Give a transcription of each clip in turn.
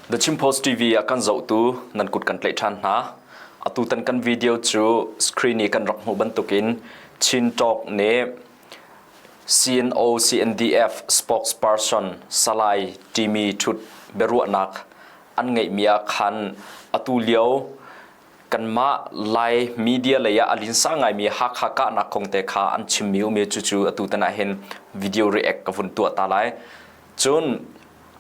The Chin Post TV a kan zohtu nan kut kan tlaih ṭhan hna. Atutan kan video cu screen i kan rak hmuh bantukin Chin Talk nih CNO CNDF spokesperson Salai Timi Htut biaruahnak an ngeihmi ah khan atu lio kanmah Lai media lei ah a linsa ngaimi Hakha kahnak kong te kha an chimmi um i cucu atutan ah hin video react ka vun tuah ta lai. Cun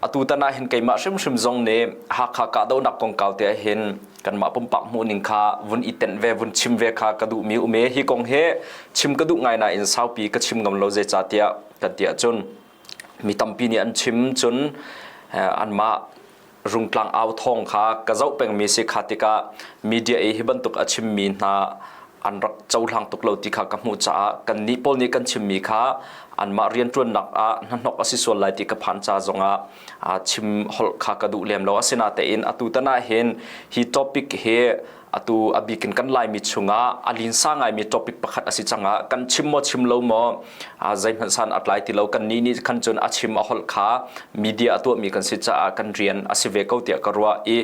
atutan ah hin keimah hrimhrim zong nih Hakha kahdohnak kongkau te ah hin kanmah pumpak hmuhning kha vun i tenh ve vun chim ve kha ka duhmi um i hi kong hi chim ka duh ngai nain saupi ka chim ngam lo zeicahtiah kan ti ahcun mi tampi nih an chim cun anmah Rungtlang au thawng kha ka zoh pengmi si kha tikah media i hi bantuk a chimmi hna an rak cohlang tuk lo ti kha ka hmuh caah kannih pawl nih kan chimmi kha anmah rianṭuannak ah hnahnok a si sual lai ti ka phan ca zongah chim holh kha ka duh lem lo. Asinain atu tan ah hin hi topic hi atu a bikin kan Laimi chungah a linsa ngaimi topic pakhat a si cangah kan chim maw chim lo maw zeihmanh san a tlai ti lo. Kannih nih khan cun a chim a holh kha media a tuahmi kan si caah kan rian a si ve ko tiah ka ruah i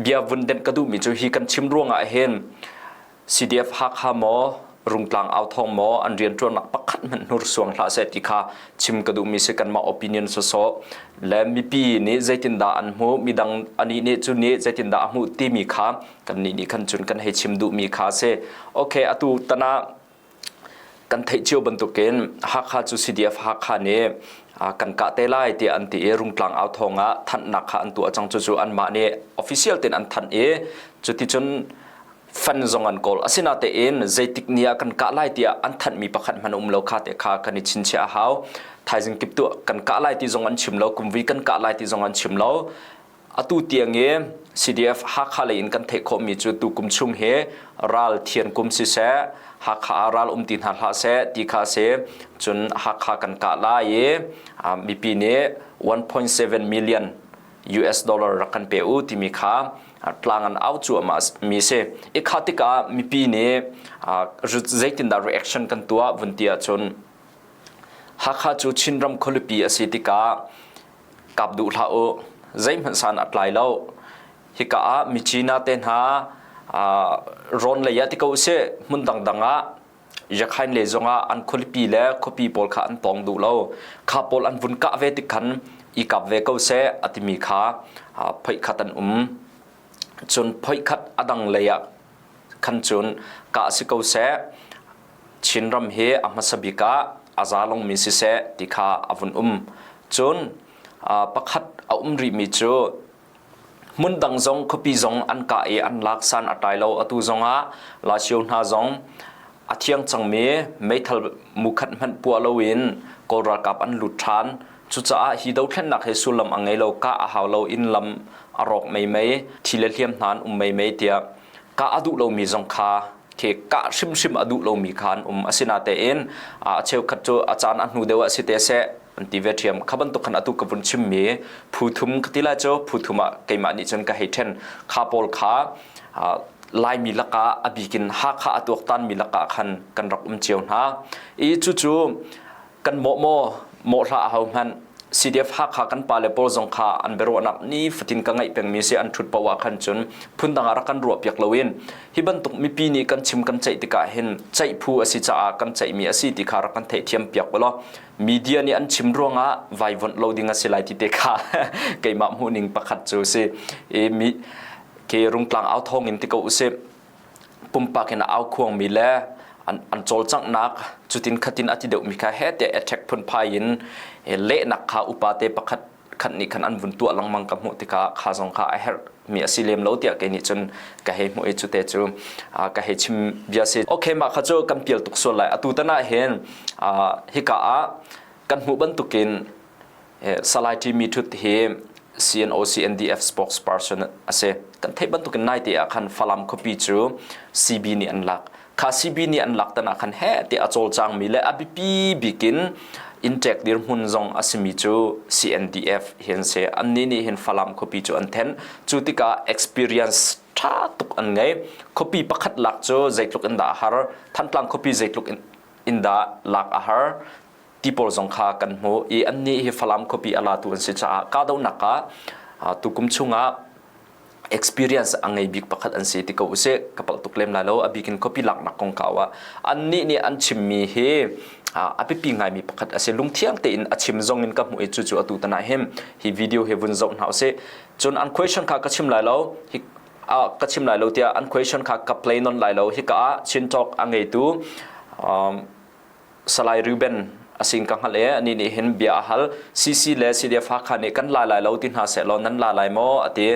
bia vun denh ka duhmi cu hi kan chim ruangah hin CDF Hakha maw Rungtlang au thawng maw an rianṭuannak pakhat hmanh hnursuang hlah seh ti kha chim ka duhmi si. Kanmah opinion sawsawh le mipi nih zeitindah an hmuh, midang anih nih cu nih zeitindah a hmuh timi kha kannih nih khan cun kan hei chim duhmi kha si. Okay, atu tan ah kan theih cio bantukin Hakha cu CDF Hakha nih kan kah te lai tiah an ti i Rungtlang au thawng ah thanhnak kha an tuah cang. Cucu anmah nih official tein an thanh i cuticun fan zong an kawl. Asinain zeitik ni ah kan kah lai tiah an thanhmi pakhat hmanh um lo kha te kha kan i chinchiah a hau. Thaizing kip tu kan kah lai ti zong an chim lo, kumvi kan kah lai ti zong an chim lo. Atu tiang i CDF Hakha lei in kan theih khawhmi cu tu kum chung hi ral thian kum siseh, Hakha ah ral um ti hna hlah seh ti kha si. Cun Hakha kan kah lai i mipi nih 1.7 million US dollar rak kan pe u timi kha tlang an au cuahmah mi si. I kha tikah mipi nih zeitindah reaction kan tuah vun ti ahcun Hakha cu Chinram khualipi a si tikah kap duh hlah u, zeihmanh san a tlai lo. Hika ah Michina te hna rawn lei ah ti ko usih, hmun dangdang ah Yakhain le zongah an khualipi le khuapi pawl kha an tawng duh lo. Kha pawl an vun kah ve tik khan i kap ve ko seh a timi kha phoih khat an um. Cun phoih khat a dang lei ah khan cun kah si ko seh, Chinram hi a hmasa bik ah a za longmi siseh ti kha a vun um. Cun pakhat a um rihmi cu hmun dang zong khuapi zong an kah i an lak san a tlai lo. Atu zongah Lashio hna zong a thiang cangmi meithal mukhat hmanh puah loin Kawl ralkap an lut ṭhan. Cucaah hi dothlennak hi sullam a ngei lo, kah a hau lo, inn lam a rawk meimei, thi le hliam hna an um meimei tiah kah a duh lomi zong kha khi kah hrimhrim a duh lomi kha an um. Asinain a cheukhat cu a caan a hnu deuh ah si te seh an ti ve ṭhiam. Kha bantuk khan atu ka vun chimmi phu thum ka ti lai cu phu thum ah keimah nih cun ka hei ṭhen. Kha pawl kha Laimi lakah a bikin Hakha a tuaktanmi lakah khan kan rak um cio hna. I cucu kan mawh maw mawh hlah ahohmanh CDF Hakha kan pale pawl zong kha an biaruahnak ni fatin ka ngaih pengmi si. An ṭhut paoh ah khan cun phundang ah rak kan ruahpiak loin hi bantuk mipi nih kan chim kan ceih tikah hin ceih phu a si caah kan ceihmi a si ti kha rak kan theihthiam piak ulaw media nih an chim ruangah vaivuanh lo ding a si lai ti te kha keimah hmuhning pakhat cu si. I mi ke Rungtlang au thawng in ti ko usih, pumpak in a au khuangmi le an cawlcanghnak cutin khatin a ti deuhmi kha he tiah attack phunphai in lehnak kha upa te pakhat khat nih khan an vun tuah lengmang ka hmuh tikah kha zong kha a herh mi a si lem lo tiah kei nih cun ka hei hmuh i cu te cu ka hei chim bia si. Okay, mah kha cu kan pial tuk sual lai. Atu tan ah hin hika ah kan hmuh bantukin Salai Timi Htut hi CNO CNDF spokesperson a si. Kan theih bantukin naite ah khan Falam khuapi cu CB nih an lak. Kha CB nih an lak tan ah khan he ti a cawlcangmi le a biapi bikin inntek dirhmun zong a simi cu CNDF hi an si. Annih nih hin Falam khuapi cu an then. Cu tikah experience ṭha tuk an ngei. Khuapi pakhat lak cu zeitluk in dah a har, Thantlang khuapi zeitluk in dah lak a har ti pawl zong kha kan hmuh i annih hi Falam khuapi a latu an si caah kahdohnak ah Tukum chungah experience a ngei bik pakhat an si ti ko usih ka palh tuk lem lai lo a bikin copy laknak kongkau ah annih nih an chimmi hi a biapi ngaimi pakhat a si lungthiang tein a chim zong in ka hmuh i cucu atu tan ah hin hi video hi vun zoh hna usih cun an question kha ka chim lai lo hi ka chim lai lo tiah an question kha ka play non lai lo hika ah Chin Talk a ngeitu um, Salai Reuben a sin ka hngalh i anih nih hin bia a hal CC le CDF Hakha nih kan la lai lo ti hna seh law nan la lai maw a ti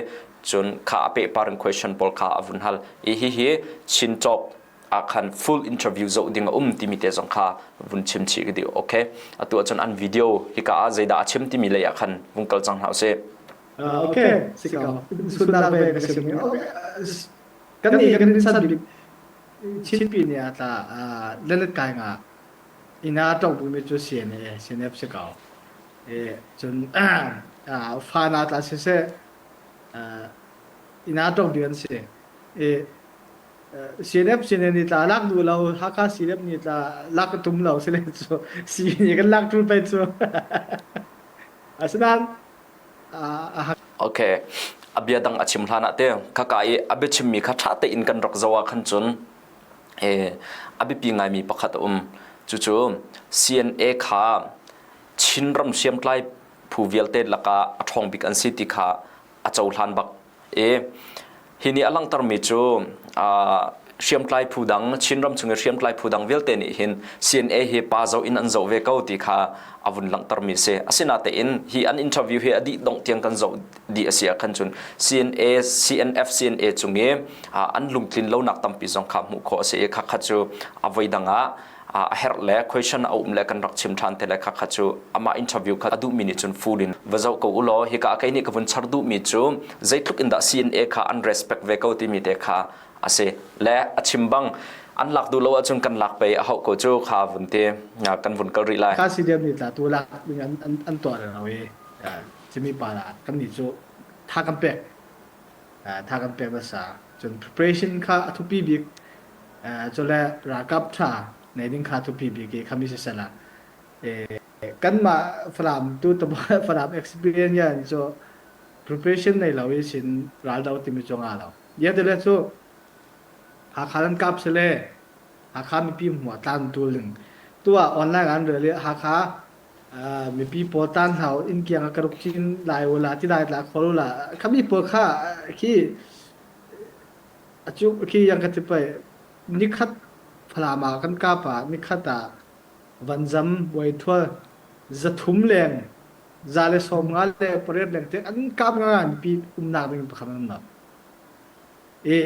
cun kha a pehpar in question pawl kha a vun hal i hihi Chin Talk ah khan full interview zoh ding a um timi te zong kha vun chim chih ka duh okay atu ahcun an video hika ah zeidah a chim timi lei ah khan vung kal cang hna usih Okay, si ko. Sunnak ve ka sim. Kan nih kan san bik Chinpi nih a tla lalit kai nga ina tong bumi cu CNA CNF si ko. E cun fa na tla siseh ina tong bik an si. E CNF CNA nih tla lak duh lo Hakha CNF nih tla lak tum lo sile cu CNA kan lak tul pe cu. Asinain Okay. A bia dang a chim hlan ah te khaka i a biachimmi kha ṭha tein kan rak zoh ah khan cun a biapi ngaimi pakhat a um. Cucu CNA kha Chinram hriamtlai phu vialte lakah a ṭhawng bik an si ti kha a cohlan bak. I hi nih a langhtermi cu hriamtlai phu dang Chinram chung i hriamtlai phu dang vialte nih hin CNA hi pa zoh in an zoh ve ko ti kha a vun langhtermi a si. Asinain hi an interview hi a dih dongh tiang kan zoh dih a si ah khan cun CNA CNF CNA cung i an lungtlin lonak tampi zong kha hmuh khawh a si i khakha cu a voi dang ah a herh le question a um le kan rak chim ṭhan te le khakha cu amah interview kha a duhmi nih cun full in va zoh ko u law hika kei nih ka vun char duhmi cu zeitluk in dah CNA kha an respect ve ko timi te kha a si le a chim bang an lak duh lo ahcun kan lak pei a hauh ko cu kha vun ti kan vun kal rih lai Kha CDM nih tla tu lak ding an an an tuah lo i cimi pa la kan nih cu tha kan pek tha kan pek hmasa cun preparation kha a thupi bik cule ralkap ṭha nei ding kha thupi bik i khami sisela kanmah Falam tu Falam experience yan cu preparation nei lo i sin raldo timi cu nga lo yadele cu Hakha nan kap sile Hakha mipi hmuah tlan tul ding tu ah online an rel i Hakha mipi pawl tan hau inn kiang ah ka ruk cin lai ula ti lai tla khol ula khami pawl kha khi acu khi yang ka ti pai nikhat Falam ah kan kap ah nikhat ah vanzam buaithual 300 leng 158 leng te an kap nga mipi umnak ding pakhat an um i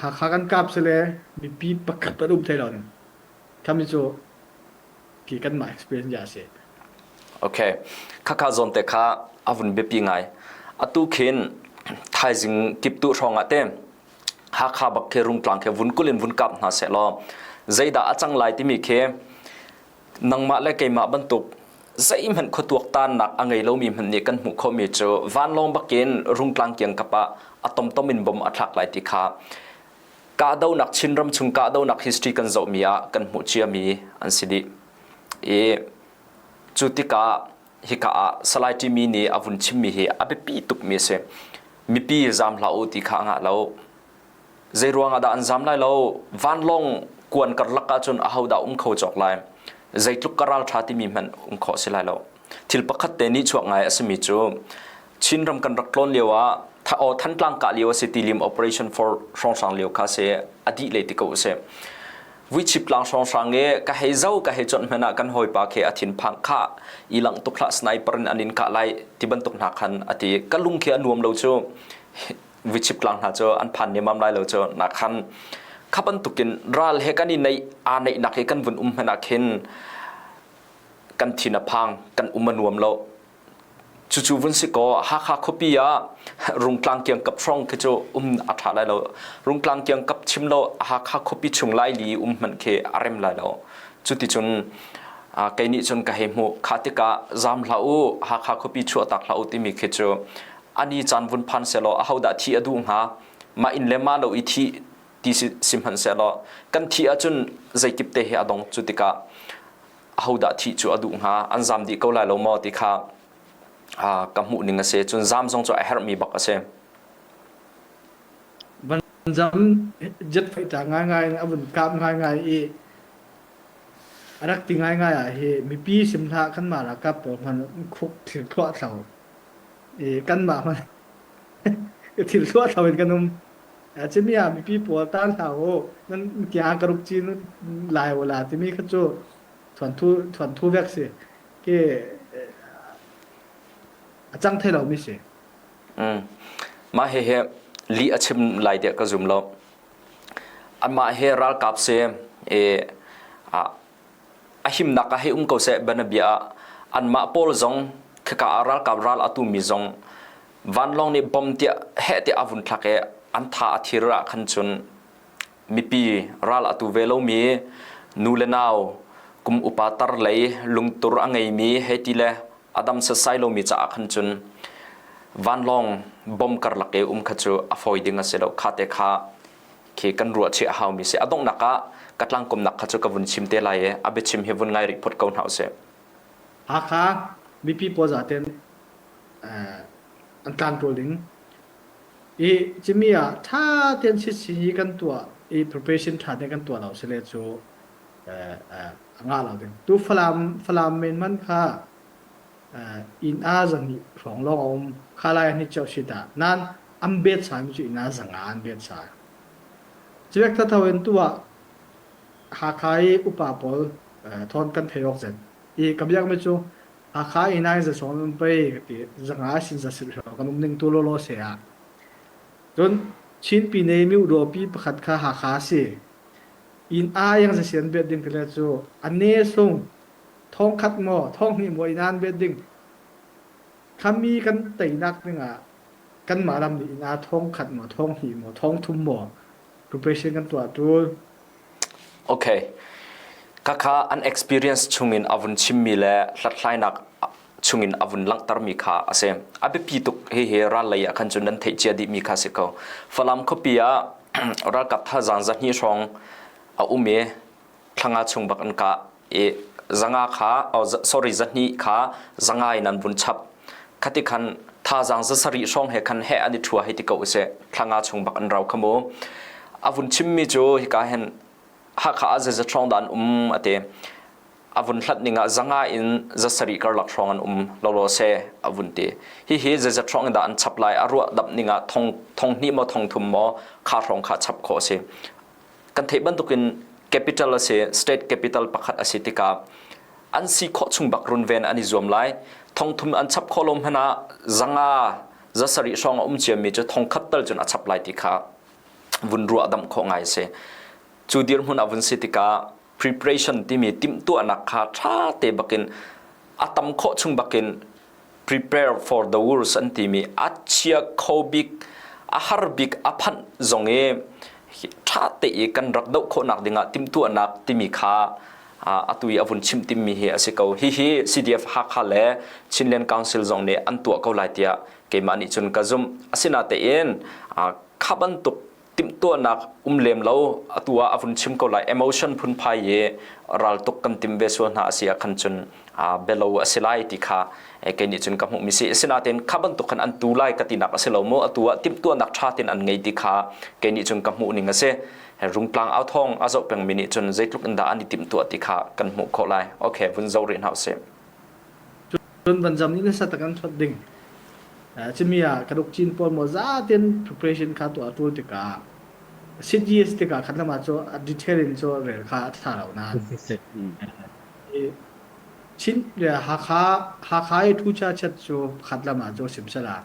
Hakha kan kap sile mipi pakhat an um thai lo ning khami cu ki kanmah experience ya si. Okay. Khakha zawn te kha a vun biapi ngai. Atu khin thaizing kiptu hrawng ah te Hakha bak khi rungtlang khi vun kul in vun kap hna seh law zeidah a cang lai timi khi nangmah le keimah bantuk zeihmanh khuatuak tannak a ngei lomi hmanh nih kan hmuh khawhmi cu vanlawng bakin rungtlang kiang kap ah a tomtom in bom a thlak lai ti kha kahdohnak Chinram chung kahdohnak history kan zohmi ah kan hmuh ciami an si dih. I cu tikah hika ah Salai Timi nih a vun chimmi hi a biapi tukmi a si. Mipi zaam hlah u ti kha a ngah lo. Zei ruang ah dah an zaam lai lo? Vanlawng kuan karlak ahcun ahodah um kho cawk lai? Zeitluk ka ralṭha timi hmanh um khawh si lai lo. Thil pakhat te nih chuak ngai a simi cu Chinram kan rak tlawn lio ah Thantlang kah lio a si tilim operation for hrawnghrang lio kha si a dih lei ti ko a si. Vuichip tlang hrawnghrang i ka hei zo ka hei chawnh hmanh ah kan hawipa khi a thinphang kha i lang tuk hlah sniper in an in kah lai ti bantuk hna khan a ti ka lung khi a nuam lo cu vuichip tlang hna cu an phan nemam lai lo cu na khan kha bantukin ral he kan i neih aa neihnak hi kan vun um hmanh ah khin kan thin a phang kan um a nuam lo Cucu vun si kaw Hakha khuapi ah Rungtlang kiangkap hrawng khi cu um a ṭha lai lo. Rungtlang kiangkap chim lo Hakha khuapi chung laili um hmanh khi a rem lai lo. Cuticun kei nih cun ka hei hmuh. Kha tikah zaam hlah u, Hakha khuapi chuahtak hlah u timi khi cu ani caan vun phan sehlaw ahodah thih a duh hnga? Mah inn le mah lo i thih ti si hmanh sehlaw kan thih ahcun zeikip te hi a dong. Cu tikah ahodah thih cu a duh hnga an zam dih ko lai lo maw ti kha. ka hmuh ning a si. Cun zam zong cu a herhmi bak a si. Van zam jet fighter ngaingai in a vun kap ngaingai i a rak ti ngaingai ah hi mipi sim hlah kanmah ralkap pawl hmanh khuk thil thluah thlo i kanmah hmanh thil thluah thlo in kan um. Cimi ah mipi pawl tan hlah u nan tiang ka ruk cin lai u la timi kha cu thuanthu thuanthu vek si ke a cang thai lomi si. Mm. Mah hihi lih a chim lai tiah ka zum lo. Anmah he ralkap si i a himnak ah hei um ko seh banabia ah anmah pawl zong khika ah ralkap ral a tumi zong vanlawng nih bom tiah heh tiah a vun thlak i an tha a thir ah khan cun mipi ral a tu ve lomi nu le nau kum upa tar lei lungtur a ngeimi hei ti le a dam setsai lomi caah khan cun vanlawng bom karlak i um kha cu a fawi ding a si lo. Kha te kha khi kan ruah chih a haumi si. A donghnak ah ka tlangkomnak kha cu ka vun chim te lai i a biachim hi vun ngai rih phot ko hna usih. Hakha mipi pawl zaten an tlan ṭawl ding i cimi ah ṭha tein sitsi hi kan tuah i preparation ṭha tein kan tuah lo sile cu a ngah lo ding. Tu Falam Falam men man kha inn a zahnih hrawng lawng a um. Kha lai ni cheu si ta. Nan an bet sai mi cu inn a zanga an bet sai. Civek thatho in tu ah Hakha i upa pawl thawn kan thei awk zet. I ka biak mi cu Hakha inn ai za sawm um pei ka ti zanga sin za sil hrawng kan um ning tu lawlaw se ah. Cun Chin pine mi udaw pi pakhat kha Hakha si. Inn aa yang zasian bet ding tile cu a ne sung thongkhat maw thonghnih maw inn aan bet ding khami kan teinak dingah kanmah ram nih inn aa thongkhat maw thonghnih maw thongthum maw preparation kan tuah tul. Okay. Khakha an experience chungin a vun chimmi le hlathlainak chungin a vun langhtermi kha a si. A biapi tuk hihi ral lei ah khan cun nan theih cia dihmi kha si ko. Falam khuapi ah ralkap thazaang zahnih hrawng a um i thlanga chung bak an kah i zanga kha oh, sorry zahnih kha zanga in an vun chap. Khati khan thazaang zasarih hrawng he khan he an i thua hei ti ko usih. Thlanga chung bak an rau kha mu. A vun chimmi cu hika hin Hakha ah zeizat hrawng dah an um a ti. A vun hlat ning ah zanga in zasarih karlak hrawng an um lawlaw se a vun ti. Hihi zeizat hrawng in dah an chap lai a ruah dap ning ah thong thong hnih maw thong thum maw kha hrawng kha chap khawh a si. Kan theih bantukin capital a si, state capital pakhat a si tikah an si khawh chung bak runven an i zuam lai. Thong thum an chap khawh lo hmanh ah zanga zasarih hrawng a um ciami cu thong khat tal cun a chap lai ti kha vun ruah damh khawh ngai a si. Cu dirhmun a vun si tikah preparation timi timhtuahnak kha ṭha te bakin a tam khawh chung bakin prepare for the worst an timi a chia kho bik a har bik a phanh zong i ṭha te i kan rak doh khawhnak dingah timhtuahnak timi kha atu i a vun chim timmi hi a si ko. Hihi CDF Hakha le Chinland Council zong nih an tuah ko lai tiah keimah nih cun ka zumh. Asinatein kha bantuk timhtuahnak um lem lo atu ah a vun chim ko lai emotion phunphai i raltuk kan tim ve sual hna a si ah khan cun belo a si lai ti kha kei nih cun ka hmuh mi si asinain kha bantuk khan an tu lai ka tinak a si lo mu atu ah timhtuahnak ṭha tin an ngei ti kha kei nih cun ka hmuh ning a si rungtlang au thawng a zoh pengmi nih cun zeitluk in dah an i timhtuah ti kha kan hmuh khawh lai okay vun zoh rih hna usih Cun van zam nih nasa tak an thuat ding. Cimi ah kan uk cin pawl maw zaten preparation kha tuah tul tikah CGS tikah khat lam ah cu a detail in cu rel kha a tha lo nain Chin Hakha Hakha i thu cha chat cu khat lam ah cu sim sala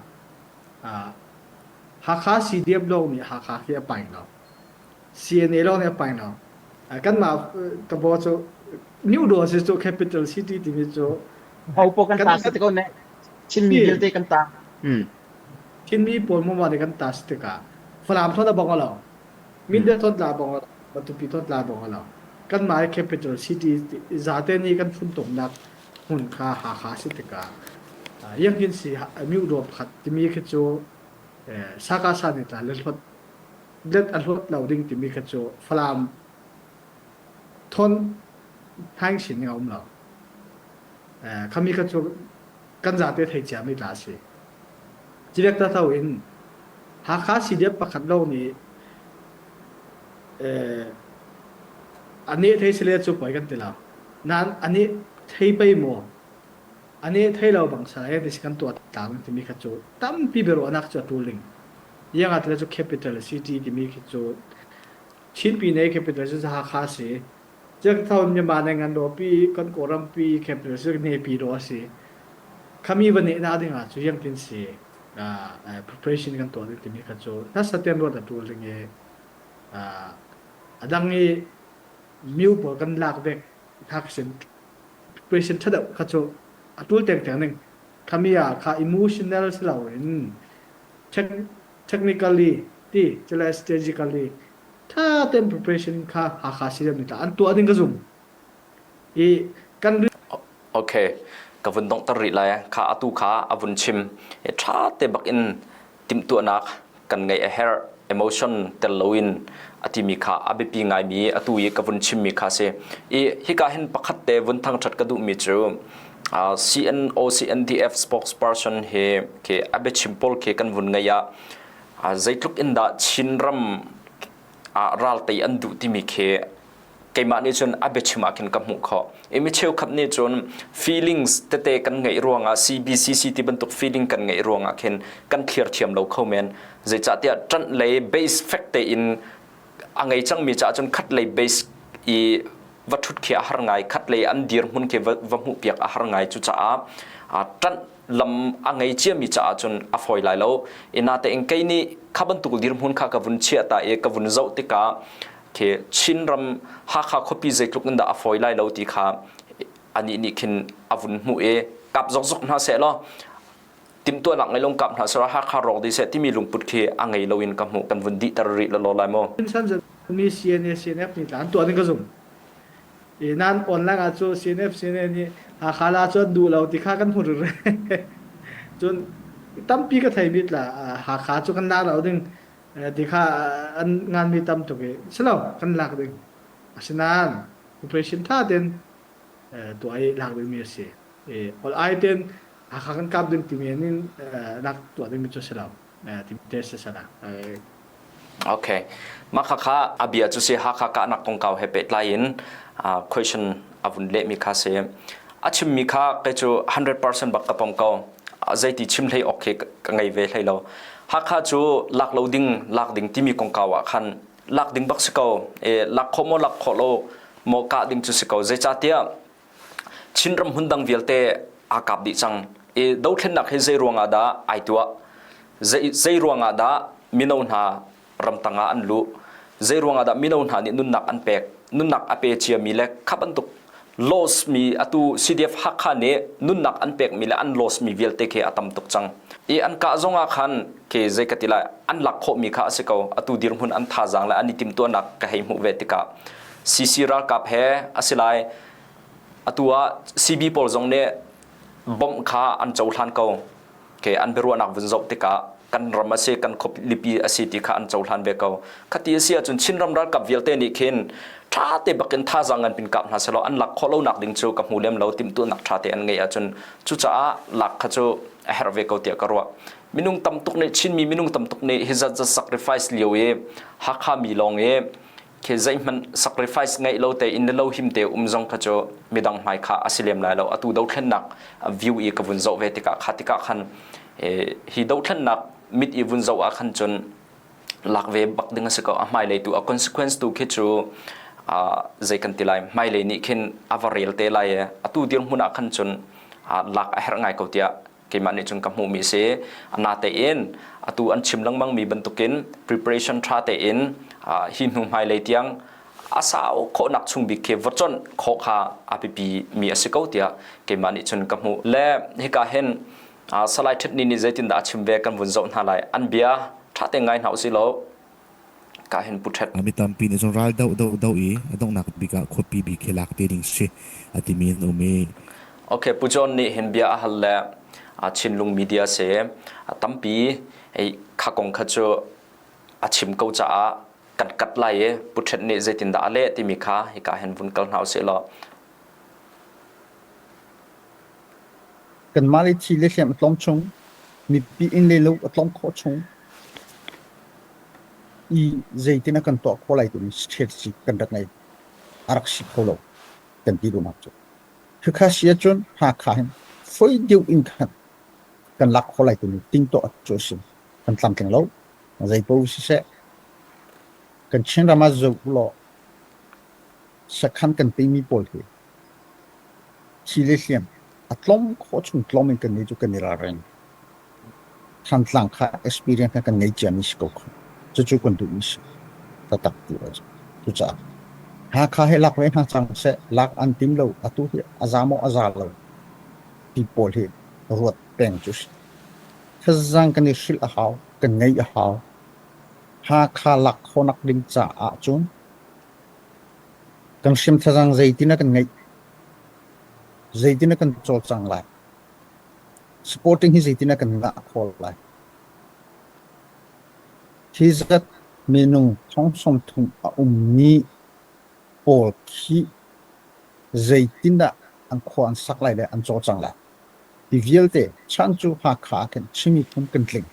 Hakha CDF lawng nih Hakha khi a paing lo. CNA lawng nih a paing lo. Kanmah ka baw cu New Door si cu capital city timi cu Ho kan ta si te ko ne. Chinmi vialte kan ta. Chinmi pawl mama nih kan ta si tikah Falam thon a bong lo. Mindat thon tla bong lo. Matupi thon tla bong lo. Kanmah i capital city zate nih kan funtomnak hmun kha Hakha si tikah Yankin si Myu Door pakhat timi khi cu Saka sa nih tla le hlot let a hlawt lo ding timi kha cu Falam thawn thaing sin a um lo. Khami kha cu Kan zate thei ciami tla si. Cilek tatho in Hakha CDF pakhat lawng nih a neh thei sile cu poi kan ti lo. Nain a neh thei pei maw a neh thei lo bang salai ti si kan tuah tlang timi kha cu tampi biaruahnak cu a ṭul ding. Iangah tile cu capital city timi khi cu Chin Pyine capital cu Hakha a si. Ciakthon Myanmar ne ngan pi kan Kawlram pi capital cu Nepi dawh a si. Khami va nehnak ding ah cu yangtin si preparation kan tuah ding timi kha cu hnasa ten ruat a ṭul ding i a dang i miu pawl kan lak vek thaksin preparation ṭha deuh kha cu a ṭul tengteng ning. Khami ah kha emotional si loin technically ti cule strategically ṭha tein preparation kha Hakha CDF nih an tuah ding ka zum. I kan Okay, ka vun donghter rih lai. Kha atu kha a vun chim. Ṭha te bak in timhtuahnak kan ngeih a herh. Emotion tel loin a timi kha a biapi ngaimi atu i ka vun chimmi kha si. I hika hin pakhat te vun thangṭhat ka duhmi cu CNO CNDF spokesperson he ke a biachim pawl khi kan vun ngeih ah zeitluk in dah Chinram ah ral tei an duh timi khi keimah nih cun a biachim ah khin ka hmuh khawh. I mi cheukhat nih cun feelings tete kan ngeih ruangah CBCC ti bantuk feeling kan ngeih ruangah khin kan thlir thiam lo kho men. Zeicahtiah ṭanh lei base fact tein a ngei cangmi caah cun khat lei base i va ṭhut khi a har ngai, khat lei an dirhmun khi va, va hmuhpiak a har ngai. Cucaah ṭanh lam a ngei ciami caah cun a fawi lai lo. I natein kei nih kha bantuk dirhmun kha ka vun chiah ta i ka vun zoh tikah khi Chinram Hakha khuapi zeitluk in dah a fawi lai lo ti kha anih nih khin a vun hmuh i kap zokzok hna seh law timhtuahnak ngei lung kap hna seh law Hakha rawk dih seh timi lungput khi a ngei lo in ka hmuh kan vun dihter rih law lai maw. Mi CNA CNF nih tla an tuah ding ka zum. I nan online ah cu CNF CNA nih Hakha la cu an duh lo ti kha kan hmu rih. Cun tampi ka thei mi tla Hakha cu kan la lo ding ti kha an nganmi tam tuk i silo kan lak ding asinain operation tha ten tuah i lak dingmi a si i ol ai ten Hakha kan kap ding timi in lak tuah dingmi cu si lo timi te si sana Okay. Mah kha a bia cu si Hakha kahnak kongkau he pehtlai in question a vun lehmi kha si. A chimmi kha kei cu 100% bak ka pom ko. Zeiti chim hlei awk khi ka ngei ve hlei lo. Hakha cu lak lo ding lak ding timi kongkau ah khan lak ding bak si ko. E, lak khawh maw lak khawh lo maw kah ding cu si ko. Zeicahtiah Chinram hmun dang vialte aa kap dih cang. I dothlennak hi zei ruangah dah ai tuah? Zei, zei ruangah dah mino hna ramtang ah an luh? Zei ruangah dah mino hna nih nunnak an pek? Nunnak a pe ciami le kha bantuk loss mi atu CDF Hakha nih nunnak an pekmi le an loss mi vialte khi a tam tuk cang. I an kah zong ah khan ke zei ka ti lai an lak khawhmi kha a si ko. Atu dirhmun an thazaang le an i timhtuahnak ka hei hmuh ve tikah CC ralkap he a si lai. Atu ah CB pawl zong nih bomb kha an cohlan ko. Ke an biaruahnak vun zoh tikah kan ram a si kan khualipi a si ti kha an cohlan ve ko. Khati a si ahcun Chinram ralkap vialte nih khin ṭha te bakin thazaang ngan pin kap hna selaw an lak khawh lonak ding cu ka hmu lem lo timhtuahnak ṭha te an ngeih ahcun cucaah lak kha cu a herh ve ko tiah ka ruah. Minung tam tuk nih Chinmi minung tam tuk nih hi zat zat sacrifice lio i Hakha mi lawng i khi zeihmanh sacrifice ngeih lo te in lo him te um zong kha cu midang hmai kha a si lem lai lo atu dothlennak view i ka vun zoh ve tikah kha tikah khan hi dothlennak mit i vun zoh ah khan cun lak ve bak ding a si ko a hmailei tu a consequence tu khi cu zei kan ti lai hmailei nih khin a va rel te lai atu dirhmun ah khan cun lak a herh ngai ko tiah keimah nih cun ka hmuhmi si natein atu an chim lengmang mi bantukin preparation tha tein hi hnu hmailei tiang a sau khawhnak chung bik khi va chonh khawh kha a biapi mi a si ko tiah keimah nih cun ka hmuh le hika hin Salai Ṭhetni nih zeitindah a chim ve kan vun zoh hna lai an bia ṭha te ngai hna usih law ka hin pu ṭhet Mi tampi nih cun ral doh doh doh i a donghnak bik ah khuapi bik hi lak te ding si a timi an um i Okay, Pu John nih hin bia a hal le Chinlung media se tampi ei kha kong kha cu a chim ko caah kan kat lai i Pu Ṭhet nih zeitindah a leh timi kha hika hin vun kal hna usih law. Kanmah le thi le hliam a tlawm chung, mipi inn le lo a tlawm khawh chung i zeitin a kan tuah khawh lai timi strategy kan rak ngei. A rak si kho lo kan ti duhnak cu. Khakha si ahcun Hakha hin foi deuh in khan kan lak khawh lai timi tintuah cu a si. Kan tlamtling lo. Zei paoh siseh, kan Chinram ah zoh ulaw sakhan kan peimi pawl hi thi le hliam a tlawm khawh chung tlawm in kannih cu kan i ralring. Thantlang kha experience kha kan ngei ciami si ko kha. Cucu kan duhmi si. Taktak ti a si. Cucaah Hakha hi lak ve hna cang seh, lak an tim lo, atu hi a za maw a za lo ti pawl hi ruat peng cu si. Thazaang kan i hrilh a hau, kan ngeih a hau. Hakha lak khawhnak ding caah cun Kan hriam thazaang zeitin a kan ngeih? Zeitin a kan cawlcang lai? Supporting hi zeitin a kan ngah khawh lai? Hi zat minung thong 30 a ummi pawl khi zeitindah an khua an sak lai le an cawlcang lai? Hi vialte chan cu Hakha ah khin Chin miphun kan tling.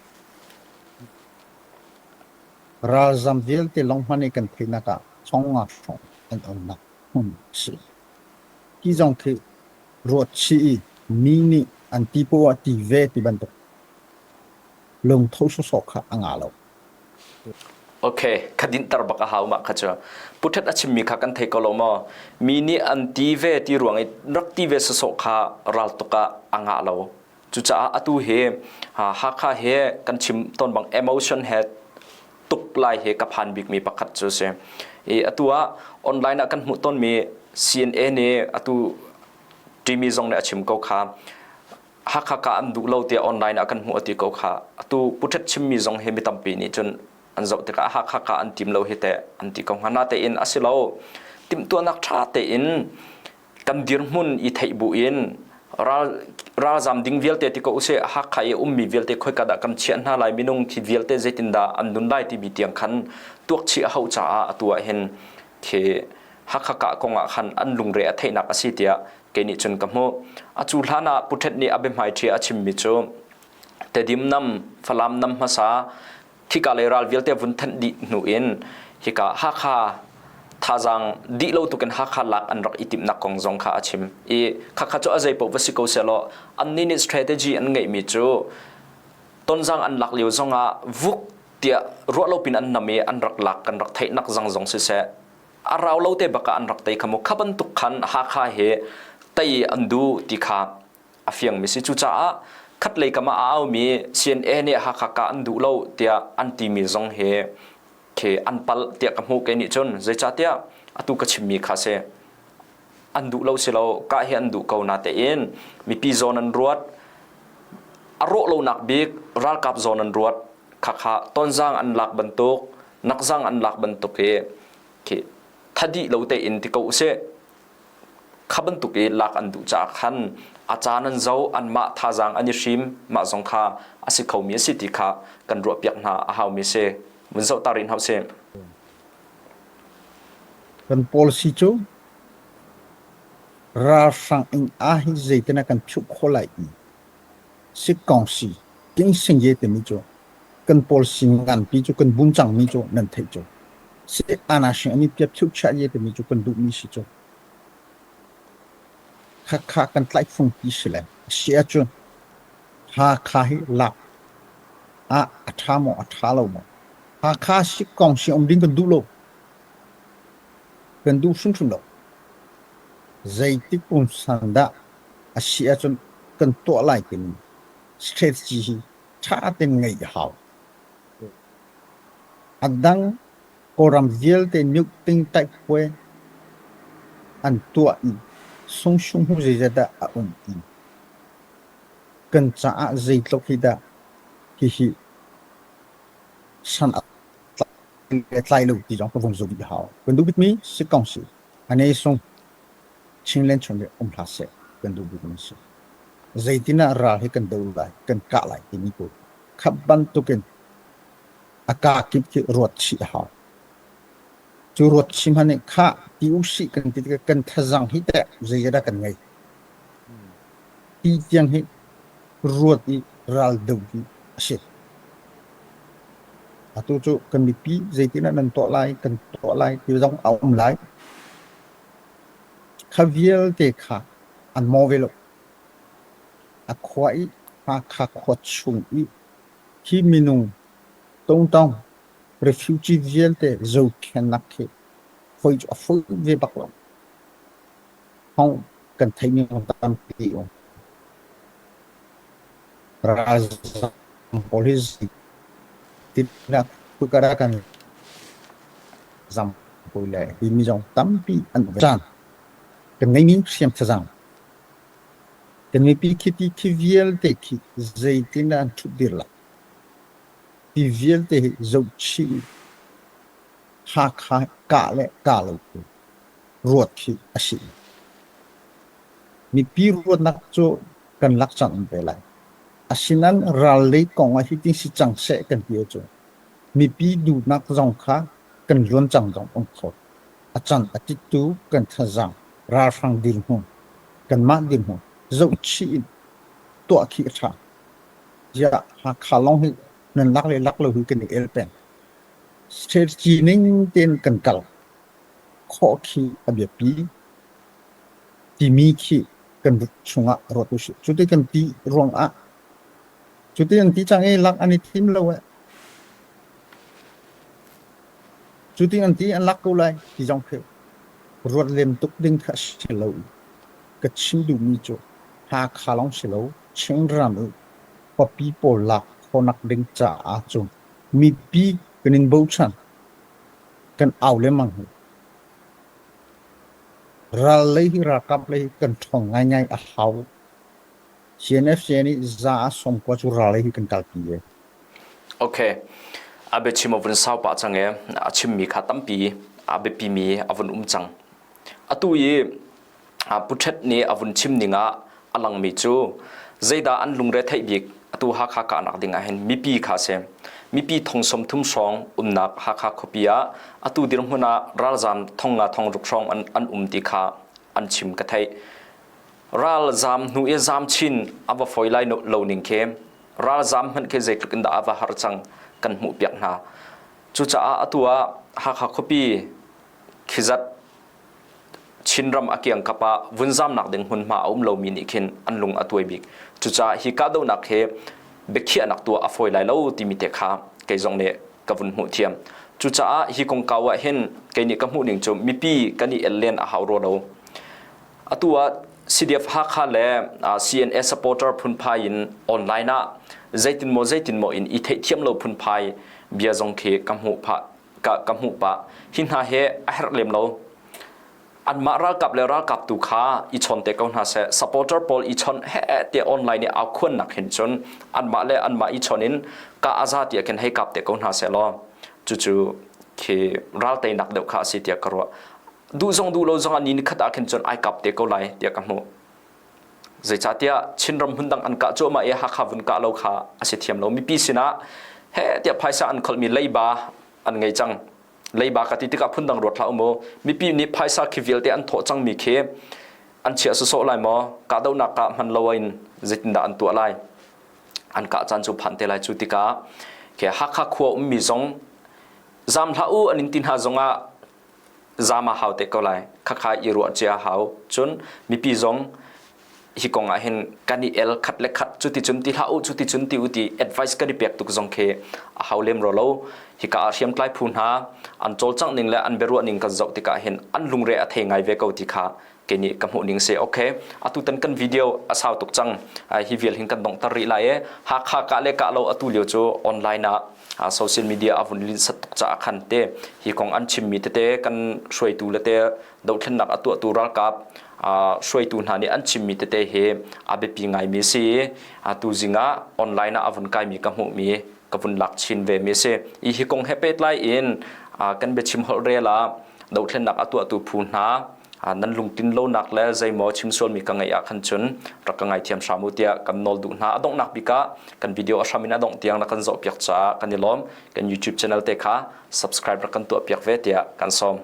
Ralzam vialte lawng hmanh i kan theihnak ah thonga hrawng an umnak hmun a si. Hi zong khi ruat chih i mi nih an ti poah ti ve ti bantuk lungtho sawsawh kha a ngah lo. Okay, kha dinhter bak a hau mah kha cu. Puthet a chimmi kha kan thei ko lo maw? Mi nih an ti ve ti ruang i rak ti ve sawsawh kha ral tuk ah a ngah lo. Cucaah atu hi Hakha he kan chim tawn bang emotion he tuk lai hi ka phan bikmi pakhat cu si. I atu ah online ah kan hmuh tawnmi CNA nih atu timi zong nih a chim ko kha Hakha ka an duh lo tiah online ah kan hmuh ati ko kha atu puthet chimmi zong hi mi tampi nih cun an zoh tikah Hakha ka an tim lo hi teh an ti ko hnga natein a si lo timhtuahnak ṭha tein kan dirhmun i theih bu in ral ralzam ding vialte ti ko usih Hakha i ummi vialte khoika dah kan chiah hna lai minung thi vialte zeitindah an nun lai timi tiang khan tuak chih a hauh caah atu ah hin khi Hakha kah kong ah khan an lungre a theihnak a si tiah kei nih cun ka hmuh. A cu hlan ah Pu Ṭhet nih a biahmai ṭhi a chimmi cu Tedim nam Falam nam hmasa Khika lei ral vialte vun thanh dih hnu in hika Hakha thazaang dih lo tukin Hakha lak an rak i timhnak kong zong kha a chim i khakha cu a zei paoh va si ko sehlaw annih nih strategy an ngeihmi cu Tonzang an lak lio zongah vuk tiah ruah lo pin an nam i an rak lak kan rak theihnak zang zong siseh a rau lo te bak ah an rak tei kha mu kha bantuk khan Hakha he tei an duh ti kha a fiangmi si. Cucaah khatlei kam ah a aumi CNA nih Hakha kah an duh lo tiah an timi zong hi khi an palh tiah ka hmuh kei nih cun zeicahtiah atu ka chimmi kha si. An duh lo si lo kah hi an duh ko natein mipi zawn an ruat a rawh lonak bik ralkap zawn an ruat khakha tonzang an lak bantuk nakzang an lak bantuk hi khi thadi lo tein ti ko usih Kha bantuk i lak an duh caah khan a caan an zo, anmah thazaang an i hrim, mah zong kha a si khomi a si ti kha kan ruahpiak hna a haumi a si. Vun zoh ta rih hna usih. Kan policy cu ralhrang inn ah hi zeitin ah kan phiuh khawh lai i sikkawngsi kingsingye timi cu kan policy nganpi cu kan bun cangmi cu nan theih cu. Si anasing ani piap phiuh chiah ye timi cu kan duhmi si cu. Khakha kan tlaih fungpi si le a si ahcun Hakha hi lak ah a ṭha maw a ṭha lo maw? Hakha sikkawng si um ding kan duh lo. Kan duh hrimhrim lo. Zeitik pungsan dah a si ahcun kan tuah lai timi strategy hi ṭha tein ngeih a hau. A dang Kawlram vialte nyukting taihpuai an tuah i sungsung hu zeizat dah a um i kan caah zeitluk hi dah hihi san a tlai lo ti zong ka vung zoh dih a hau. Kan duh bikmi si kong si. A nei sung Chinland chung hi um hlah seh kan duh bikmi si. Zeitin ah ral hi kan do lai, kan kah lai timi tu kha bantukin a kaa kip khi ruat chih a hau. Cu ruat chih hmanh nih khah ti usih kan ti tikah kan thazaang hi teh zeidah kan ngei? Ti tiang hi. ruat i ral do hi a si. Atu cu kan mipi zeitin ah nan tuah lai, kan tuah lai ti zong a um lai. Kha vialte kha an maw ve lo. A khua i Hakha khua chung i hi minung tongtong refugee vialte zohkhennak khi hoi cu a fawi ve bak lo. Thawng kan theihmi tampi um. Ralzam pawl hi zeitindah khika dah kan zam hawi le timi zong tampi an um ve. Caan kan ngeimi hriam thazaang kan mipi khi ti khi vialte khi zeitindah an ṭhutdir lai ti vialte hi zohchih i Hakha kah le kah lo cu ruat khi a si. Mipi ruatnak cu kan lak cang ve lai. Asinain ral lei kong ah hitin si cang seh kan ti ahcun mipi duhnak zong kha kan luan cang zong um kho. A can a tittu kan thazaang ralhrang dirhmun kanmah dirhmun zohchih in tuah khi a ṭha. Ziah Hakha lawng hi nan lak le lak lo hi kan i el peng. Strategy ning tein kan kal khawh khi a biapi timi khi kan chungah ruat usih. Cuti kan ti ruangah cuti an ti cang i lak an i thim lo eh. Cuti an ti an lak ko lai ti zong khi ruat lem tuk ding kha si lo. Ka chim duhmi cu Hakha lawng si lo, Chinram i khuapi pawl lak khawhnak ding caah cun mipi kan in bochan, kan au lengmang hi. Ral lei hi ralkap lei hi kan ṭhawng ngaingai a hau. CNFC nih za a 90 cu ral lei hi kan kalpi ve. Okay. A biachim a vun sau pah cang i a chimmi kha tampi a biapimi a vun um cang. Atu i Pu Ṭhet nih a vun chim ning ah a langmi cu zeidah an lungre theih bik atu Hakha kahnak ding ah hin mipi kha a si. Mipi thong 30 hrawng umnak Hakha khuapi ah atu dirhmun ah ralzaam thong nga thong ruk hrawng an, an um ti kha an chim ka theih. Ralzaam hnu i zaam chin a va fawi lai lo ning khi ralzaam hmanh khi zeitluk in dah a va har cang kan hmuh piak hna. Cucaah atu ah Hakha khuapi khizat Chinram a kiangkap ah vunzamnak ding hmunhma a um lomi nih khin an lung a tuai bik. Cucaah hi kahdohnak hi biakhiahnak tuah a fawi lai lo timi te kha kei zong nih ka vun hmuh thiam. Cucaah hi kongkau ah hin kei nih ka hmuh ning cu mipi kan i el len a hau rua lo. Atu ah CDF Hakha le CNA supporter phunphai in online ah zeitin maw zeitin maw in i theihthiam lo phunphai bia zong khi ka hmuh phah ka, ka hmuh pah. Hi hna hi a herh lem lo. Anmah ralkap le ralkap tu kha i chawn te ko hna seh. Supporter pawl i chawnh he tiah online i au khuannak hin cun anmah le anmah i chawn in ka aza tiah khin hei kap te ko hna seh law cucu khi ral teinak deuh kha a si tiah ka ruah. Duh zong duh lo zong ah ni nikhat ah khin cun ai kap te ko lai tiah ka hmuh. Zeicahtiah Chinram hmundang an kah cuahmah i Hakha vun kah lo kha a si thiam lo. Mipi sinah he tiah phaisa an kholhmi leiba an ngei cang. Leiba ka ti tikah phundang ruat hlah u mu. Mipi nih phaisa khi vialte an thawh cangmi khi an chiah sawsawh lai maw? Kahdohnak kah hman lo in zeitindah an tuah lai? An kah caan cu phan te lai cu tikah khi Hakha khua ummi zong zam hlah u an in ti hna zongah zam a hau te ko lai khakha i ruah cia hau cun mipi zong hi kong ah hin kan i el khat le khat cuti cun ti hlah u cuti cun ti u ti advice kan i pek tuk zong khi a hau lem ro lo hika ah hriamtlai phu hna an cawlcangh ning le an biaruah ning kan zoh tikah hin an lungre a thei ngai ve ko ti kha kei nih ka hmuh ning si okay atu tan kan video a sau tuk cang hi vial hin kan donghter rih lai e Hakha kah le kah lo atu lio cu online ah social media a vun lin sat tuk caah khan te hi kong an chimmi tete kan hruaitu le te dothlennak a tuahtu ralkap hruaitu hna nih an chimmi tete hi a biapi ngaimi si atu zing ah online ah a vun kaimi ka hmuhmi ka vun lak chin ve mi si i hi kong he pehtlai in kan biachim holh rel ah dothlennak a tuahtu phu hna nan lungtlin lonak le zeimaw chim sualmi ka ngeih ah khan cun rak ka ngaithiam hram u tiah kan nawl duh hna. A donghnak bik ah kan video a hram in a dongh tiang rak kan zohpiak caah kan i lawm. Kan YouTube channel te kha subscribe rak kan tuahpiak ve tiah kan sawm.